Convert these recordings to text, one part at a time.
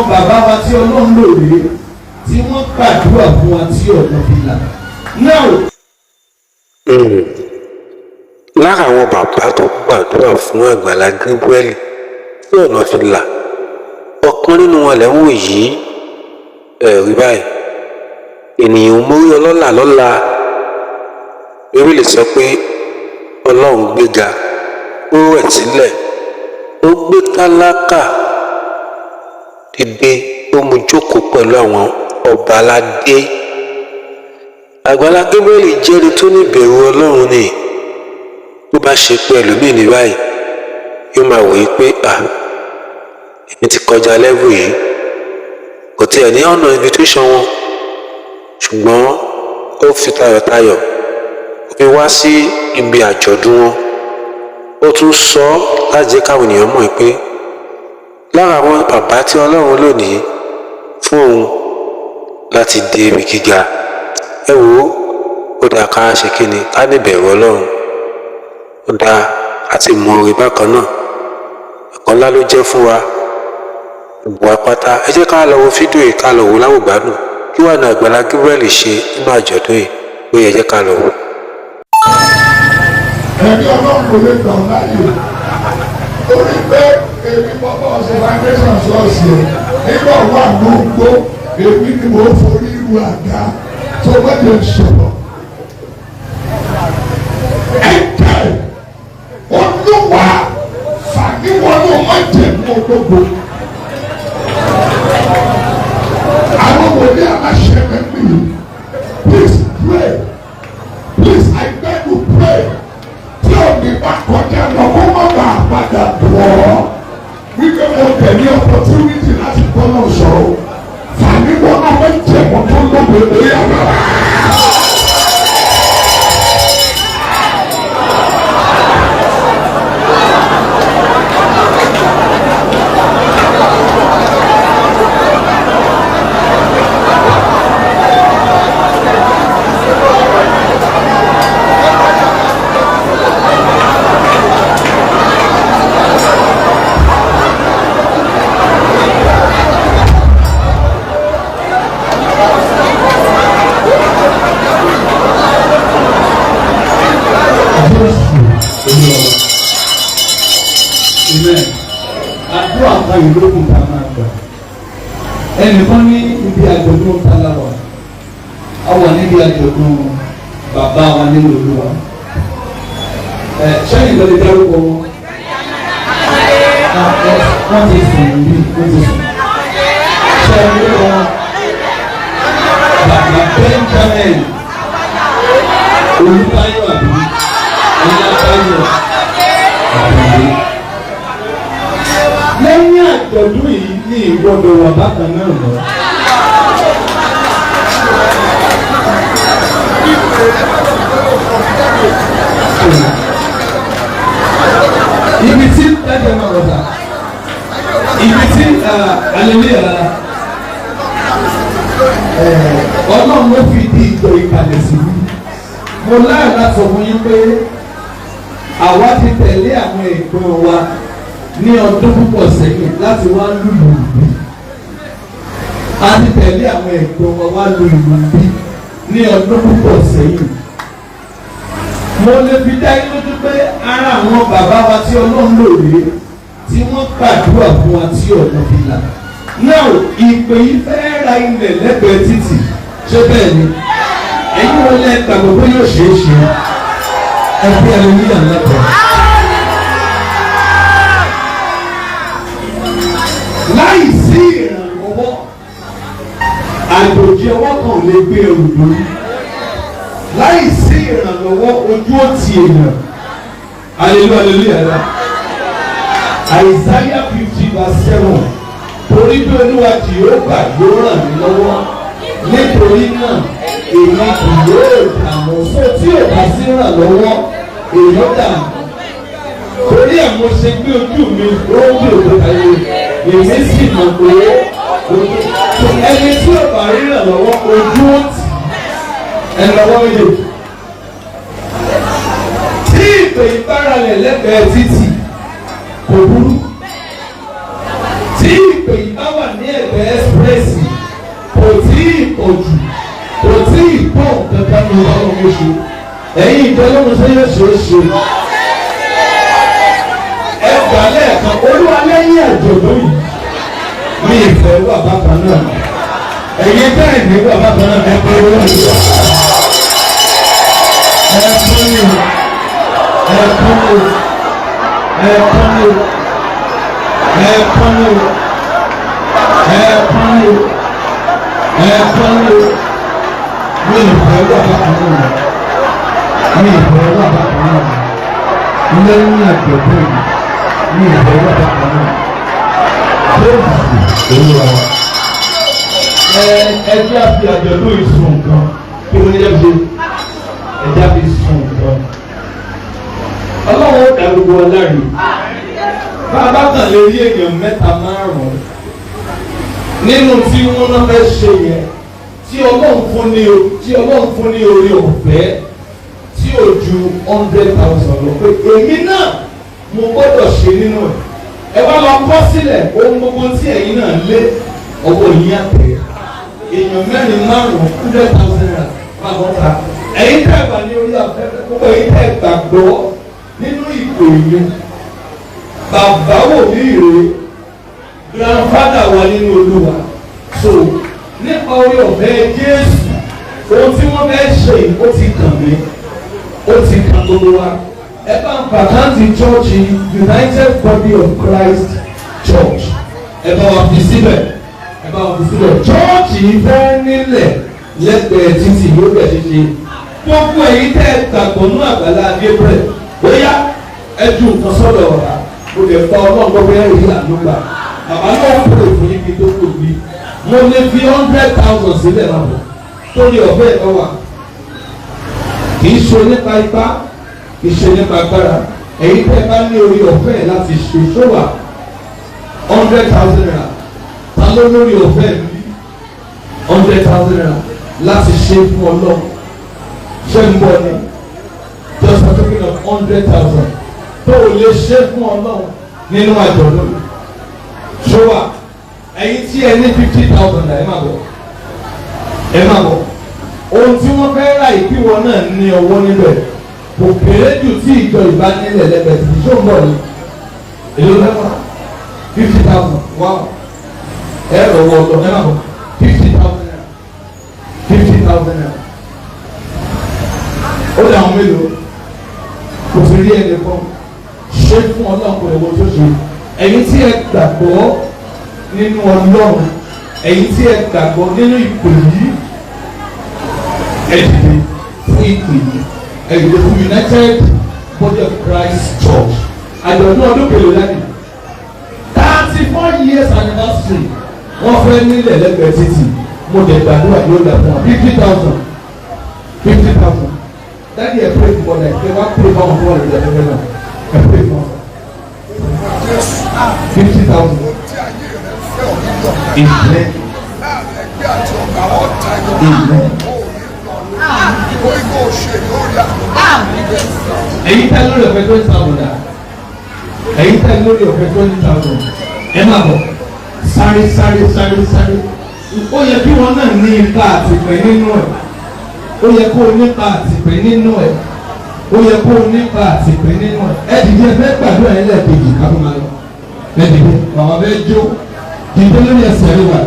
Bàbá wa tí Ọlọ́run lò rèé tí wọ́n gbàdúrà fún wa tí ọ̀nà fi là now. Lára àwọn bàbá tó gbàdúrà fún Àgbàlá Gabriel tí ọ̀nà fi là, ọ̀kan nínú wọn lẹ́ ń wò yìí. Ẹ̀rí báyìí, ènìyàn mórí ọlọ́lá lọ́la. Bíbélì sọ pé Ọlọ́run gbéga, ó rẹ̀ sílẹ̀, ó gbé tálákà dìde, ó mú jókòó pẹ̀lú àwọn ọba aládé. Àgbàlá Gabriel jẹ́ni tó ní ìbẹ̀rù Ọlọ́run ni. Tó bá ṣe pé ẹlòmíì ní báyìí, yóò máa wòye pé, à, èmi ti kọjá level yìí, kò tiẹ̀ ní ọ̀nà invitation wọn, ṣùgbọ́n ó fi tayọ̀tayọ̀, ó fi wá sí ibi àjọ̀dún wọn. Ó tún sọ ọ́ láti jẹ́ káwọn ènìyàn mọ̀ pé lára àwọn bàbá tí Ọlọ́run lò ní fún òun láti dé ibi gíga. Ẹ wò ó, ó dáa ká ṣe kí ni, ká ní ìbẹ̀rù Ọlọ́run. Ó dáa àti mọ orí bákan náà. Ẹ̀kọ́ ńlá ló jẹ́ fún wa gbogbo wa pátá. Ẹ jẹ́ ká lọ wo fídíò yìí, ká lọ wò láwògbádùn kí wàá ní Àgbàlá Gabriel ṣe nínú àjọ̀dún yìí. Ó yẹ, jẹ́ ká lọ wò. Ẹ̀mí Ọlọ́run kò lè gbà ọ́ láàyè torí pé èmi bọ́bọ́ ọ̀sẹ̀ foundation ṣọ́ọ̀ṣì ẹ̀ nígbà wà ló ń gbó, èmi ni mo forí ru àga tó bá jẹ sọ̀rọ̀. Ẹ̀kẹ́ Olúwa fàníwọ́nù májẹ̀mú ológo. Àwọn wòlíì aláṣẹ mẹ́rin yìí, please pray, please, I beg you, pray. Tí òní bá kọjá lọ, kó má bàa padà bọ̀ ọ́ wípé mo tẹ̀lé opportunity láti bọ́ náà sọ̀rọ̀. Fàníwọ́nù májẹ̀mú tó lógo lórí àbára. Jésù Olúwa wa. Amen. Àdúrà kan yìí ló kù ká máa gbà. Ẹnìkan ní ibi àjọ̀dún táláwà. A wà níbi àjọ̀dún bàbá wa nínú Olúwa. Ẹ sẹ́yìn ló lè dárúkọ wọn. Wọ́n ti sùn bí wọ́n ti sùn. Ṣé ẹ ní wọn? Bàbá Benjamin Olúbáyọ̀ àbí Ọlábáyọ̀ Àbẹ̀lé. Lẹ́yìn àjọ̀dún yìí ní ìgbọ́dọ̀ wà bákan náà lọ. Ibi tí dájú ẹ̀ máa rọ̀ sà, ibi tí aleluya, Ọlọ́run ló fi di ìjọ ìkàlẹ̀ sí mi. Mo láyọ̀ láti sọ fún yín pé àwa ti tẹ̀lé àwọn ẹ̀gbọ́n wa ní ọdún púpọ̀ sẹ́yìn láti wá lùlù bí. A ti tẹ̀lé àwọn ẹ̀gbọ́n wa wá lùlù bí ní ọdún púpọ̀ sẹ́yìn. Mo lè fi dá yín lójú pé ara àwọn bàbá wa tí Ọlọ́run lò rèé tí wọ́n gbàdúrà fún wa tí ọ̀nà fi là. Now, ìpè yìí fẹ́ ra ilẹ̀ lẹ́gbẹ̀ẹ́ títì, ṣé bẹ́ẹ̀ ni? Ẹ̀yin wọlé gbàgbọ́ pé yóò ṣeé ṣe? Ẹ fi hallelujah lẹ́kọ̀ọ́. Láì sí ìrànlọ́wọ́, àjòjì ọwọ́ kan ò lè gbé ẹrù lórí. Láì sí ìrànlọ́wọ́, ojú ó ti èèyàn. Hallelujah, hallelujah la. Isaiah 50 verse 7: torí bí Olúwa Jèhófà yóò ràn mí lọ́wọ́, nítorí náà èmi kì yóò dààmú. So tí ò bá sí ìrànlọ́wọ́, èèyàn dààmú. Torí ẹ̀ mo ṣe gbé ojú mi lójú òkúta yìí, èmi sì mọ̀ pé ẹni tí ò bá rí ìrànlọ́wọ́, ojú ó tì ẹ lọ́wọ́ méjèèjì. Tí ìpè ìbáralẹ̀ lẹ́gbẹ̀ẹ́ títì, kò burú. Tí ìpè yìí bá wà ní ẹ̀gbẹ́ pọ̀ jù, kò tí ì pọ̀ kankan ní ọlọ́run oṣù. Ẹ̀yin ìjọ ọlọ́run ṣe yóò ṣe é ṣe. Ẹ gbà lẹ́ẹ̀kan, Olúwa lẹ́yìn àjọ̀dún yìí mi ìfẹ́ wà bákan náà. Ẹ̀yin bẹ́ẹ̀ ní wà bákan náà, ẹ pé wọ́n ti wà. Ẹ kún ní o, ẹ kún ní o, ẹ kún ní o, ẹ kún ní o, ẹ kún ní o, ẹ kún ní o. Mi ìfẹ́ wà bákan náà, mi ìfẹ́ wà bákan náà. Lẹ́yìn àjọ̀dún yìí mi ìfẹ́ wà bákan náà. Jésù Olúwa wa. Ẹ jẹ́ àfi àjọ̀dún yìí sùn nǹkan. Kí ló ní jẹ́ ṣe? Ẹ jẹ́ àfi sùn nǹkan. Ọlọ́run ó dá gbogbo wa láre. Bàbá kan lè rí èèyàn mẹ́ta márùn-ún nínú tí wọ́n náà fẹ́ ṣe yẹn, tí Ọlọ́run fún ní tí Ọlọ́run fún ní orí ọ̀fẹ́ tí ò ju 100,000 lọ, pé èmi náà mo gbọ́dọ̀ ṣe nínú ẹ̀. Ẹ wá lọ kọ́ sílẹ̀ ohun gbogbo tí ẹ̀yin náà lé ọwọ́ yín àtẹ̀. Èèyàn mẹ́rin márùn-ún, 100,000 naira máa bọ́ ta. Ẹ̀yin tẹ́ wà ní orí afẹ́fẹ́, gbogbo ẹ̀yin tẹ́ gbàgbọ́ nínú ìpè yẹn, bàbá wò ní ìrè grandfather wa nínú Olúwa. So nípa orí ọ̀fẹ́ Jésù, ohun tí wọ́n fẹ́ ṣe yìí, ó ti kàn mí, ó ti kàn gbogbo wa. Ẹ bá ń pàkáǹtì chọ́ọ̀chì United Body of Christ Church, ẹ bá wa fi síbẹ̀, ẹ bá wa fi síbẹ̀. Chọ́ọ̀chì fẹ́ nílẹ̀ lẹ́gbẹ̀ẹ́ títì yóò bẹ̀ ṣe ṣe. Gbogbo èyí tẹ́ ẹ gbàgbọ́ ní Àgbàlá Gabriel, bóyá ẹ ju nǹkan sọ́dọ̀ ọ̀rá, o lè fa Ọlọ́run gbọ́ bóyá èyí àdúgbà bàbá náà ń pè fún yín kí tó kò bí. Mo lè fi 100,000 sílẹ̀ máa bọ̀ torí ọ̀fẹ́ ẹ̀ wà. Kì í ṣe nípa ipá, kì í ṣe nípa agbára. Èyí tẹ́ ẹ bá ní orí ọ̀fẹ́ ẹ̀ láti ṣe ṣówà 100,000 naira. Ta ló lórí ọ̀fẹ́ mi 100,000 naira láti ṣe fún Ọlọ́run? Ṣé ń bọ̀ ni? Just a token of 100,000 tó o lè ṣe fún Ọlọ́run nínú àjọ̀dún ṣówà. Ẹ̀yin tí ẹ ní 50,000 naira, ẹ má bọ̀, ẹ má bọ̀. Ohun tí wọ́n fẹ́ rà yìí, kí wọn náà ní ọwọ́ níbẹ̀, kò kéré jù tí ìjọ ìbánilẹ̀ lẹ́gbẹ̀ẹ́ tí ṣó ń bọ̀ ni. Èló lẹ́wọ̀n? 50,000. Wow, ẹ rọ̀ wọ ọ̀dọ̀, ẹ má bọ̀. 50,000 naira, 50,000 naira. Ó lé àwọn mélòó? Kò fi rí ẹnì kan ṣé fún Ọlọ́run, kò lè wo tó ṣe. Ẹ̀yin tí ẹ gbàgbọ́ nínú Ọlọ́run, ẹ̀yin tí ẹ gbàgbọ́ nínú ìpè yìí, ẹ dìde fún ìpè yìí, ẹ dìde fún United Body of Christ Church. Àjọ̀dún ọdún kèlò lẹ́nu 34 years anniversary, wọ́n fẹ́ nílẹ̀ lẹ́gbẹ̀ẹ́ títì. Mo dẹ̀ gbàdúrà yóò dà fún wa. 50,000, 50,000. Daddy, ẹ pray for them. Ẹ wá pray fún àwọn tó wà lórí afẹ́fẹ́ náà, ẹ pray fún wọn. 50,000. Tí ayé rẹ fẹ́ ọ̀ nílò Amen. láàrin ẹgbẹ́ àti ọ̀gá ọ̀tá ẹ̀yọ. Amen. Ó ní lọ lórí kó o ṣe lórí àwọn. Ẹ̀yin tẹ́ lórí ọ̀fẹ́ 20,000 dà? Ẹ̀yin tẹ́ lórí ọ̀fẹ́ 20,000, ẹ máa bọ̀. Sáré, sáré, sáré, sáré. Ó yẹ kí wọn náà ní ipa àtìpẹ́ nínú ẹ̀. Ó yẹ kó o nípa àtìpẹ́ nínú ẹ̀. Ó yẹ kó o nípa àtìpẹ́ nínú ẹ̀. Ẹ dìde, ẹ fẹ́ gbàdúrà yẹn lẹ́ẹ̀kejì ká tó máa lọ. Ẹ dìde, bàbá fẹ́ jó. Dìde lórí ẹsẹ̀ rẹ wà.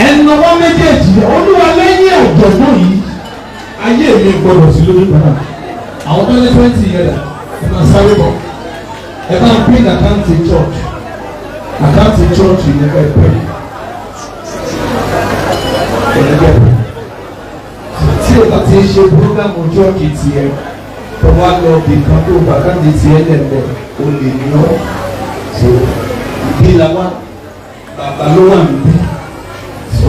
Ẹnu wọn méjèèjì. Olúwa, lẹ́yìn àjọ̀dún yìí, ayé mi gbọdọ̀ sí lójú kan náà. Àwọn tó ní 20 yẹn dà? Ẹ máa sáré bọ̀. Ẹ bá ń pín àkáǹtì church, àkáǹtì church yẹn, ẹ pẹ́ ẹ pẹ́. Tí o bá ti ṣe programme church tiẹ̀, tó wá lọ bí kan tó bá àkáǹtì tiẹ̀ lẹ́lẹ̀, o lè ná. So ìdí la wá, bàbá ló wà níbí. So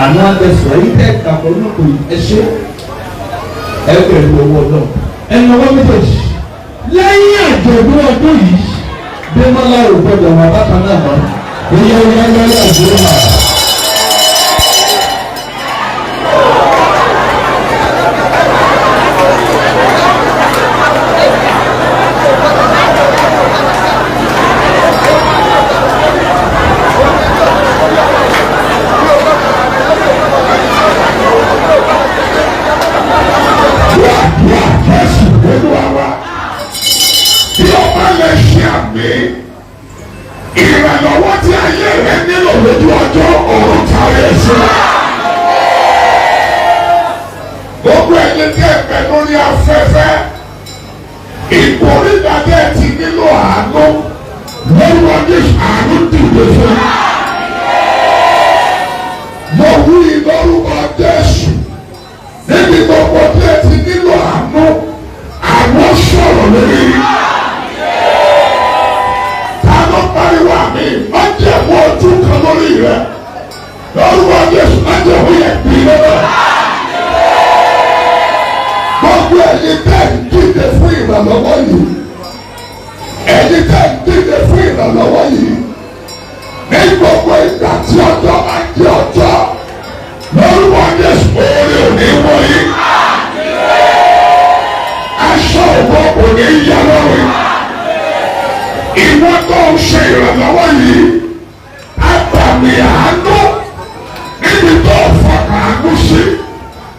àná àdẹsọ yìí tẹ gbàgbọ́ lóko yìí, ẹ ṣe, ẹ pẹ̀lú owó náà. Ẹnu ọwọ́ méjèèjì. Lẹ́yìn àjọ̀dún ọdún yìí, Démọ́lá ò gbọdọ̀ wà bákan náà mọ́. Oyè oyè oyè oyè àdúrà. Jésù, àánú dìde fún. Mo wí lórúkọ Jésù, níbi gbogbo tí ẹ ti nílò àánú, àánú sọ̀rọ̀ lórí yín. Ta ló pariwo àmì májẹ̀mú ojú kan lórí rẹ? Lórúkọ Jésù, májẹ̀mú yẹn bí lọ́wọ́. Gbogbo ẹ̀yin tẹ́ ń dìde fún ìrànlọ́wọ́ yìí, ẹ̀yin tẹ́ ń dìde fún ìrànlọ́wọ́ yìí, ní gbogbo ìgbà tí ọjọ́ bá jẹ́ ọjọ́, lórúkọ Jésù, oore ò ní wọ̀nyí, aṣọ ògbó kò ní yá lọ́rùn yìí. Ìwọ tó ń ṣe ìrànlọ́wọ́ yìí, àtàmì àánú níbi tó fọkàn àánú sí,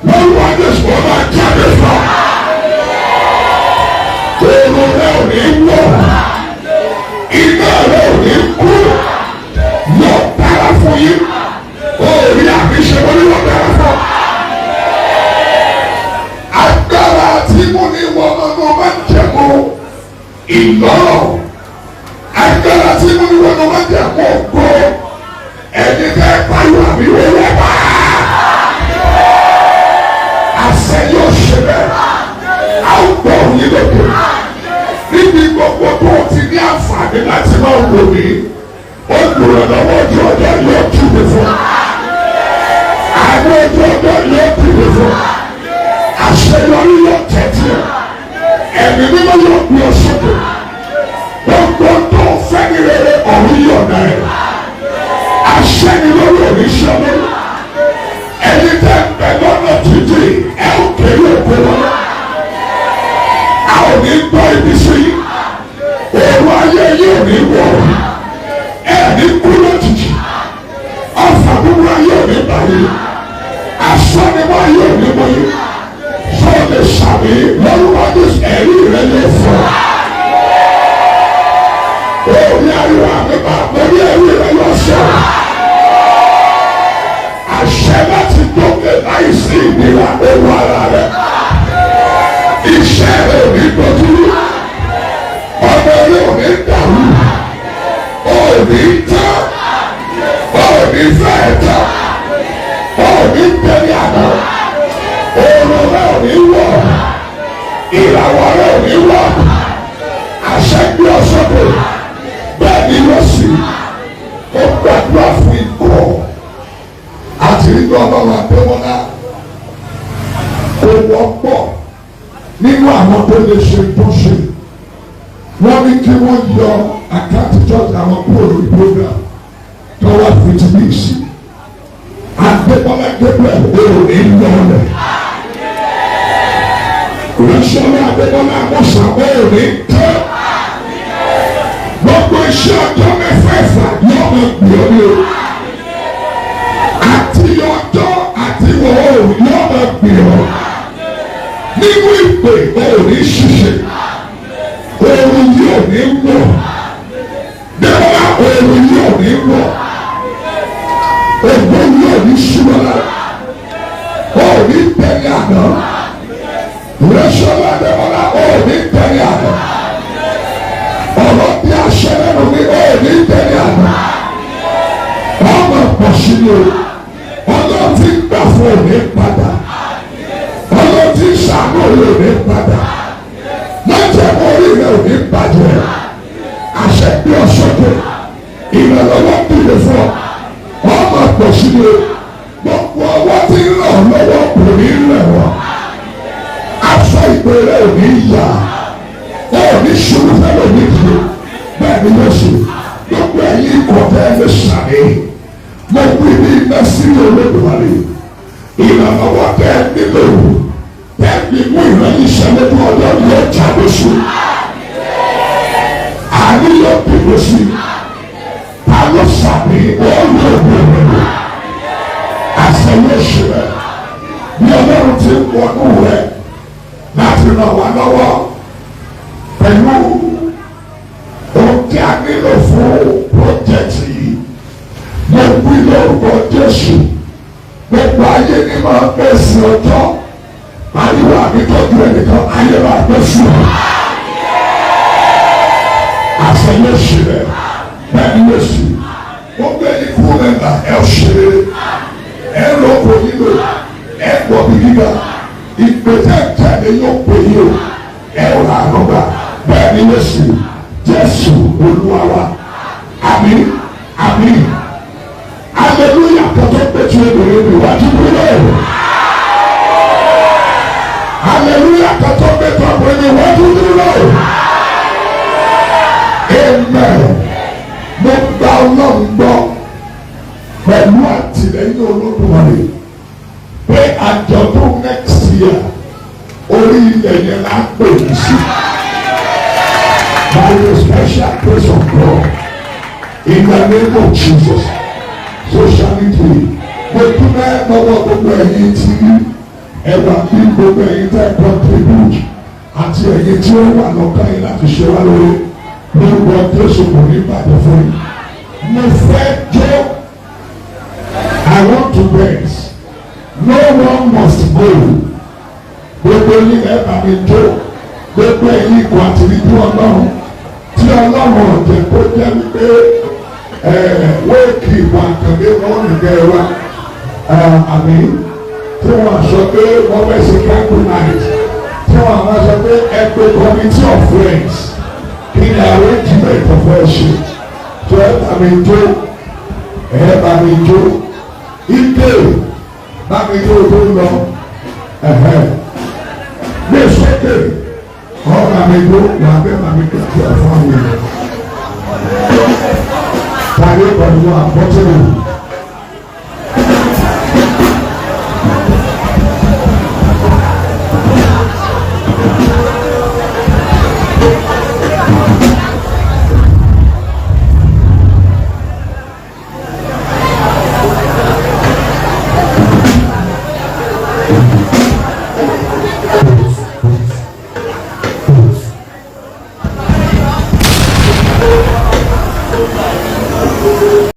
lórúkọ Jésù, ó máa jáde fún ọ. Oòrùn rẹ ò ní wọ̀, iná rẹ ò ní kú, yóò dára fún yín. Òòrùn àbíṣe wọn ni yóò dára fún ọ. Agbára tí mo ní wọ́n máa máa ń jẹ̀mú ìlọ́rọ̀, agbára tí mo ní wọ́n máa ń jẹ̀mú ògo, ẹni fẹ́ pariwo àbí wọlé bá. Àṣẹ yóò ṣe bẹ́ẹ̀, a ó gbọ́ òyìn lókè. Níbi gbogbo tó o ti ní àǹfààní láti máa wò mí, olùrànlọ́wọ́ ojú ọjọ́ yóò dìde fún. Àwọn ojú ọjọ́ yóò dìde fún. Àṣeyọrí yóò tẹ̀tí ẹ̀. Ẹ̀mí mímọ́ yóò gbé ọ sókè. Gbogbo tó o fẹ́ ní rere ọ̀run yóò dá ẹ̀. Aṣẹ́ni lórí oníṣẹ́ lórí. Ẹni tẹ́ ń bẹ lọ́nà títì, ẹ ó kéré òkú wọn. A ò ní gbọ́ ibi sí yín. Òru ayé yìí ò ní wọ̀. Ẹ ní kú lójijì. Ọfà búburú ayé ò ní bà yín. Aṣọ́nimọ́ ayé ò ní mú yín. Sọ lè ṣàmì lórúkọ Jésù, ẹ̀rí rẹ lè fọ̀. Òní ariwo àmì bá mo ní ẹ̀rí rẹ yóò sọ̀rọ̀. Àṣẹ láti dókè láìsí ìnira owó ara rẹ. Iṣẹ́ rẹ ò ní dojú. Ọmọ rẹ ò ní dàrú. Ò ní tán. Ò ní fẹ́ tán. Ò ní tẹ̀lé àná. Oòrùn rẹ ò ní wọ̀. Ìràwọ̀ rẹ ò ní wọ̀. Àṣẹ gbé ọ sókè. Bẹ́ẹ̀ ni yóò sì. Ó gbàdúrà fún ikọ̀ àti nínú Ọlọ́run Adémọ́lá. Kò wọ́pọ̀ nínú àwọn tó lè ṣe tó ṣe. Wọ́n ní kí wọ́n yọ àkáǹtì church àwọn kúrò lórí program tó wà fìtí ní ìsìn. Adémọ́lá Gabriel èrò ní lọ́ọ̀lẹ̀. Ránṣọ́lá Adémọ́lá Amọ́sà èrò ní tẹ́. Gbogbo iṣẹ́ ọjọ́ mẹ́fẹ̀ẹ̀fà yóò máa gbé ọ ní o. Àti ọjọ́ àti ìwọ̀ oòrùn yóò máa gbé ọ. Nínú ìpè òní ṣiṣẹ́, oòrùn yóò ní wọ̀. Dẹ́gbọ́lá, oòrùn yóò ní wọ̀. Ògbó yóò ní ṣúwọ́lá. Òní tẹ̀lé àná. Ránṣọ́lá Adémọ́lá, òní tẹ̀lé àná. Ọ̀rọ̀ bí aṣẹ lẹ́nu mi, òní tẹ̀lé àná. Ọmọ pọ̀ sí ni o. Ọlọ́run ti gbà fún òní padà. Ọlọ́run ti ṣàánú òní padà. Májẹ̀mú orí rẹ̀ òní bàjẹ́. Àṣẹ gbé ọ sókè. Ìrànlọ́wọ́ dìde fún ọ. Ọmọ pọ̀ sí ni o. Gbogbo ọwọ́ tí ń ràn lọ́wọ́ kò ní rẹ̀ wọ́n. Aṣọ ìpè rẹ̀ òní yà. Òní ṣubú fẹ́ lòní dìde. Bẹ́ẹ̀ ni yóò ṣe. Gbogbo ẹ̀yin ikọ̀ tẹ́ ẹ lè ṣàmì. Mo wí ní iná sí Olódùmarè. Ìrànlọ́wọ́ tẹ́ ẹ nílò. Tẹ́ ẹ fi mú ìrànyíṣẹ́ lójú ọjọ́ yóò jáde sí. Àánú yóò dìbò sí. Ta ló ṣàmì? Ó yóò bẹ̀rẹ̀. Àṣẹ yóò ṣe rẹ̀. Bí Ọlọ́run ti ń wọnú rẹ̀ láti ràn wá lọ́wọ́ pẹ̀lú ohun tí a nílò fún pọ́jẹ́tì yìí. Mo wí lórúkọ Jésù, gbogbo ayé ní máa pẹ́ sí ọjọ́. Ariwo àmì tọ́jú ẹnìkan, ayé máa pẹ́ sí ọ. Àṣẹ yóò ṣe rẹ̀. Bẹ́ẹ̀ ni Jésù. Gbogbo ẹni kú mẹ́ta ẹ ṣe rere. Ẹ lọ kò nílò. Ẹ gbọ́ bí gíga. Ìpèsè jáde yóò pè yín o. Ẹ rà ànúgbà. Bẹ́ẹ̀ ni Jésù. Jésù Olúwa wa. Àmín. Àmín. Hallelujah kọ́tọ́ pẹ̀tù ebèrè mi wájú kúrò. Hallelujah kọ́tọ́ pẹ̀tù ọkùnrin mi wájú kúrò. Amen. Mo gba Ọlọ́run gbọ́ pẹ̀lú àtìlẹ́yìn Olódùmarè pé àjọ̀dún next year orí ilẹ̀ yẹn la pè mí sí. By the special grace of God, in the name of Jesus, sociality. Mo dúpẹ́ lọ́wọ́ gbogbo ẹ̀yin tí ẹ wà bí, gbogbo ẹ̀yin tẹ́ contribute àti ẹ̀yin tí ó wà lọ́kàn yín láti ṣe wá lórí. Lórúkọ Jésù, kò ní bàjẹ́ fún yín. Mo fẹ́ jó. I want to dance. No one must go. Gbogbo yín, ẹ bá mi jó. Gbogbo ẹ̀yin ikọ̀ àtìríjú Ọlọ́run tí Ọlọ́run ọ̀jẹ̀ kó jẹ́ wípé wéèkì ìwà àkàndé wọn nìkẹ́ ẹ wá àmì tí wọ́n sọ pé wọ́n fẹ́ ṣe candle night, tí wọ́n máa sọ pé ẹ pé committee of friends, kí ni arrangement of fẹ́ ṣe tó. Ẹ bá mi jó, ẹ bá mi jó. Ike bá mi jó tó ń lọ gbé sókè, ọ bá mi jó, wà bẹ́ẹ̀ bá mi gbàdúrà fún àwọn èèyàn tàbí pẹ̀lú àpọ́tẹ́lù.